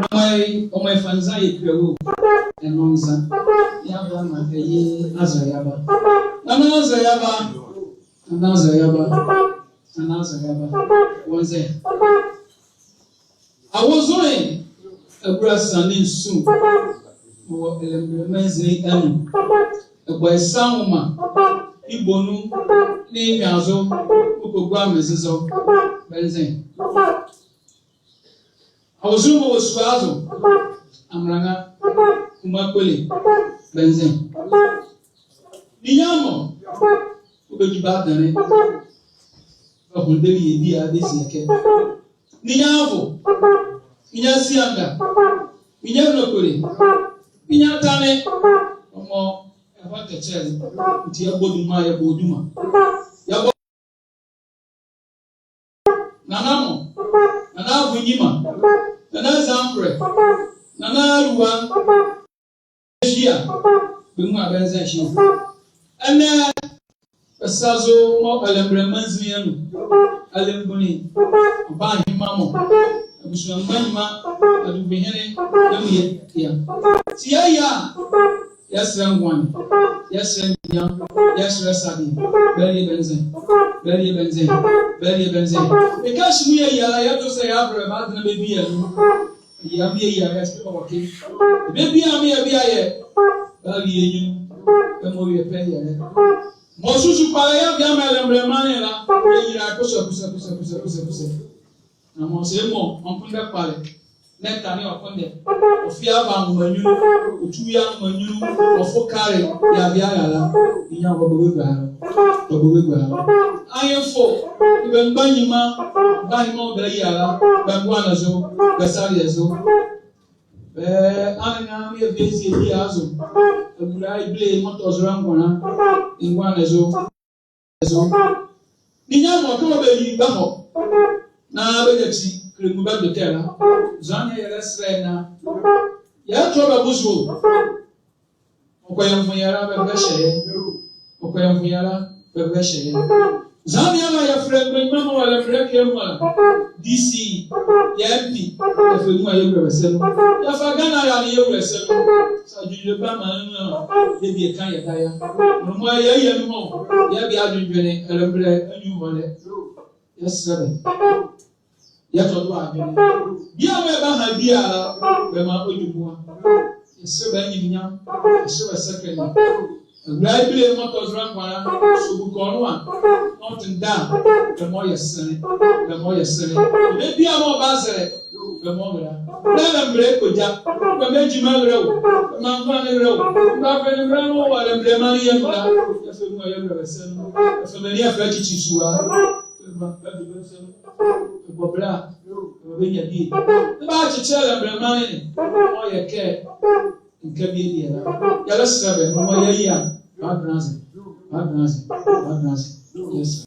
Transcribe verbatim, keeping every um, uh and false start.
Ɔmaa yɛ, ɔmaa yɛfa nza yɛkura wɔ. Ɛnɔ nza. Yɛava maa ɛye aza yɛava. Nana aza yɛava. Nana aza yɛava. Nana aza yɛava. Wɔnzɛ. Awozole, abura sane nsu. Wɔ Ɛlɛmbrɛ manzinli anu. Ɛbɔ ye sa nwoma. Ye bonu, nee ye nwiazo, ɔkɔgua mezezɔ. Bɛnzɛ. Awozole mɔɔ wɔ sua azo. Amranga, Kuma Kpole. Bɛnzɛ. Ninyɛne mɔ, ɔbɛdi bɛ adenle. Bɛhɔle bɛlie bie a bɛzie kɛ. Ninyɛne avo, ninyɛne sianga, ninyɛne nokpole, ninyɛne tane. Ɔmɔ ɛhɔ kɛkyɛlɛ. Ɔti yɛbɔ duma, yɛbɔ duma. Yɛbɔ Nana mɔ, Nana Avunyima, Nana Zamprɛ, Nana Alua, Asia, bɛmua bɛnzɛ ɛhye. Ɛnɛ, bɛsa zo mɔɔ Ɛlɛmbrɛ manzinli anu, Ɛlɛmgbunli, ɔbahema mɔ, abusua mgbanyima, adwubenhene, yɛmɔ yɛyia. Ti yɛyia a, yɛsɛlɛ ngoane, yɛsɛlɛ anyunyam, yɛsɛlɛ sadeɛ. Bɛalie bɛnzɛ, bɛalie bɛnzɛ, bɛalie bɛnzɛ. Mekɛ ɛhye mɔɔ yɛyia la, yɛto sɛ yɛavɛlɛ bɛ adenle bɛbie anu. Yɛyia mɔɔ yɛyia la, yɛse bɛwɔ ɛke. Bɛbie a mɔɔ yɛbie a yɛ, bɛalie yɛ nyunlu, bɛmaa ɔwie pɛ yɛlɛ. Mɔɔ susu kpalɛ yɛva yɛamaa Ɛlɛmbrɛ manle la, yɛyila kɔsɛ, kɔsɛ, kɔsɛ. Na mɔɔ se mɔɔ ɔnkondɛ kpalɛ, na ɛtane ɔkondɛ. Ɔfa ye ava anwoma nyunlu, ɔtu ye anwoma nyunlu, ɔfo kale yeava ye ala. Ninyɛne ɔbabɔ bɛ aguale, ɔbabɔ bɛ aguale. Ahenfo, nee bɛ mgbanyima, mgbanyima mɔɔ bɛyia la, bɛ ngoane zo, bɛ sadeɛ zo. Bɛ anrennyanlɛ mɔɔ yɛva yɛzie bie azo. Awulae Ebile mɔɔ tɔ zo la Ngɔnla, ne ngoane zo. Zo. Ninyɛne mɔɔ ɔka mɔɔ bɛli bɛhɔ. Na bɛnyia ti kile mɔɔ bɛdo ɛkɛ la. Zɔhane yɛlɛsɛlɛ ye na yɛtɔ bɛ bo zo. Ɔkɔ yɛ nvo yɛ la bɛbɛhyɛ yɛ. Ɔkɔ yɛ nvo yɛ la bɛbɛhyɛ yɛ. Zɔhane yɛlɛyɛ fɛlɛ mgbanyima mɔɔ wɔ Ɛlɛmbrɛ ɛke mɔ la. D C, yɛ M P, yɛfa ye nu a yɛwula bɛ sɛ nu. Yɛfa Ghana la ne yɛwula sɛ nu. Saa adwenle ba maa nu a, yɛbie ka yɛda ye a. Mɔɔ yɛyia nu mɔ, yɛbie adwendwene Ɛlɛmbrɛ anu hɔlɛ. Yɛsɛlɛ bɛ. Yɛtɔ do adwenle. Bie a mɔɔ yɛbaha biala, bɛmaa ɔdwu moa. Yɛsɛlɛ bɛ anyunlunyam, yɛsɛlɛ bɛ sɛkɛne. Awulae Ebile mɔɔ tɔ zo la Ngɔnla, Sobu Kɔnloa, ɔtendɛ a, bɛmaa ɔyɛ sɛlɛ, bɛmaa ɔyɛ sɛlɛ. Bie biala mɔɔ ɔbazɛlɛ, bɛmaa ɔrɛla. Bɛmaa Ɛlɛmbrɛ ɛkpogya, bɛmaa gyima ɛrɛla o, bɛmaa ngoane ɛrɛla o. Bɛmaa Ɛlɛmbrɛ mɔɔ wɔ Ɛlɛmbrɛ manle ye anu la, yɛfa ye nu a yɛwula bɛ sɛ nu, yɛfa menli, yɛfa ye kyekye sua. Bɛmaa bɛdo bɛ sɛ nu, bɛbɔ bɛla, bɛmaa bɛnyia bie. Na bɛakyekye Ɛlɛmbrɛ manle ne, ɔyɛ kɛ nka bie deɛ la. Yɛlɛsɛlɛ bɛ, mɔɔ yɛyia, bɛadwenle aze, bɛadwenle aze, bɛadwenle aze. Yɛlɛsɛlɛ.